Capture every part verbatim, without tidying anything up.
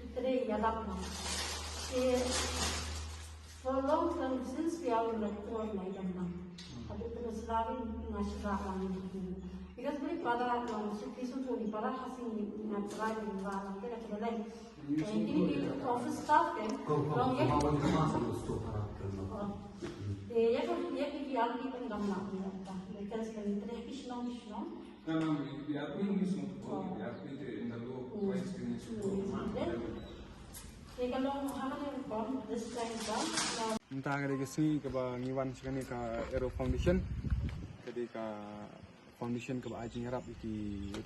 Ki trei ïalap lang. Te for a long time since we are in the tour, like, um, um, a bit of a slowing, nga shu rah lang. Because very para, um, so this one, very para, hasing, nga try, nga rah lang, kaya kaya lang. Eh, kini ki office staff, eh, long, yeah. Eh, ya kan, ya ki, ki alpi kan gamla, ya, ta. Because kan trei ki shnong, ki shnong. No, no, we, we are doing this one. Oh. We are doing the, in the low price, in the low. Mynta ka dei ka sngi kaba ngi wan sha kane ka Aero Foundation. Ka dei ka foundation kaba ai jingïarap ïa ki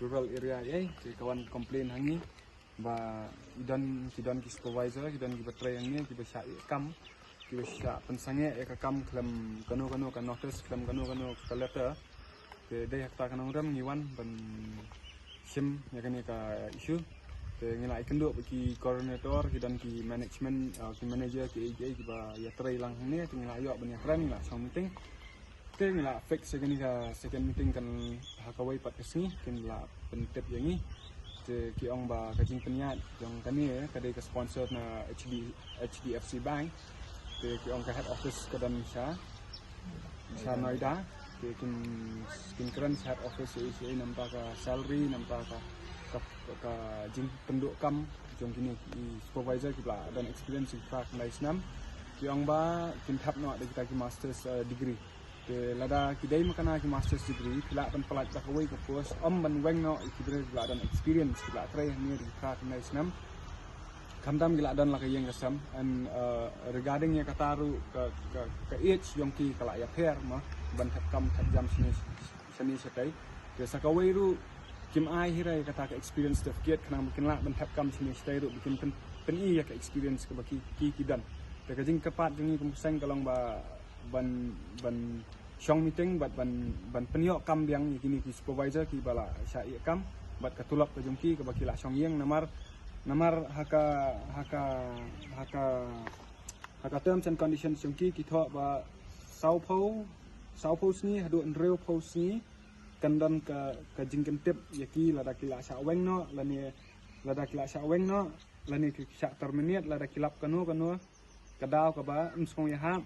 rural area, eh, te ka wan complain ha ngi ba i don, ki don ki supervisor, ki don kiba trei hangne, kiba shah ïeh kam, kiba shah pynsangeh ïa ka kam khlem kano kano ka notice, khlem kano kano ka letter. Te dei ha kata ka nongrim ngi wan ban shim ïa kane ka issue. Te ngi la ïakynduh bad ki coordinator, ki don ki management, uh, ki manager, ki A G A kiba ïatrei lang hangne, te ngi la ïoh ban ïakren, ngi la shong meeting. Te ngi la fix ïa kane ka second meeting kan ha kawei pat ka sngi, kin la pyntip ïa ngi. Te ki ong ba ka jingpynïaid jong kane ka dei ka sponsor na H D, H D F C Bank. Te ki ong ka head office ka don sha, sha Noida. Te kin, kin kren sha head office ïa, ïa namta ka salary, namta ka, ka, ka jingpynduh kam jong kine ki supervisor kiba la don experience ki phra khyndai snem. Ki ong ba kin thep noh da kita ki masters, uh, degree. Te lada ki dei ma kane ki masters degree, ki lah ban pyllait da kawei ka post, ym ban weng noh ïa ki briew kiba la don experience, kiba la trei hangne da ki phra khyndai snem. Khamtam ki la don la ka ïing ka sem, and, uh, regarding ïa kata ruh ka, ka, ka age jong ki ka la ïapher mo, ban thep kam thep jam shane, shane shatei. Te sa kawei ruh kim ai hi re ïa kata ka experience certificate, khnang ba kin lah ban thep kam shane shatei ruh ba kin pyn, pyni ïa ka experience kaba ki, ki, ki don. Te ka jingkyrpad jong ngi kum ka seng ka long ba ban, ban shong meeting bad ban, ban pynïoh kam biang ïa kine ki supervisor kiba la shah ïeh kam, bad ka tulop ka jong ki kaba ki la shong ïeng, namar, namar ha ka, ha ka, ha ka, ha ka terms and conditions jong ki, ki thoh ba sawphew, sawphew sngi haduh hynriewphew sngi kan don ka, ka jingkyntip ïa ki lada ki la shah weng noh, lane lada ki la shah weng noh, lane ki shah terminate, lada ki lap kano kano ka daw kaba ym sngewïahap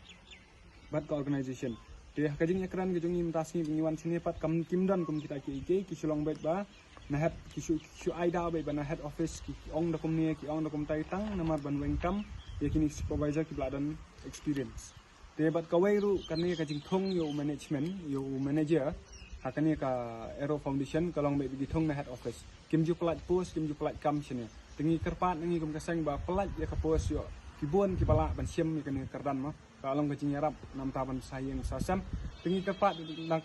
bad ka organization. Te ha ka jingïakren ka jong ngi mynta sngi ba ngi wan shane pat kam, kim don kum kita kiei kiei, ki shu long beit ba na head, ki shu, ki shu ai daw beit ba na head office ki, ki ong da kumne, ki ong da kumtai, tang namar ban weng kam ïa kine ki supervisor kiba la don experience. Te bad kawei ruh kane ka jingthung ïa u management, ïa u manager ha kane ka Aero Foundation ka long beit ba ki thung na head office. Kim ju pyllait post, kim ju pyllait kam shane. Te ngi kyrpad na ngi kum ka seng ba pyllait ïa ka post ïoh ki bun kiba lah ban shim ïa kane ka kyrdan mo. Ka long ka jingïarap namta ban sa ïing sa sem. Te ngi kyrpad na,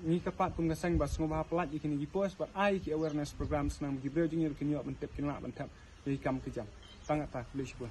ngi kyrpad kum ka seng ba sngewbha pyllait ïa kine ki post bad ai ki awareness programs, khnang ba ki briew jong ngi ruh kin ïoh ban tip, kin lah ban thep ïa ki kam ki jam. Tang kata, khublei shibun.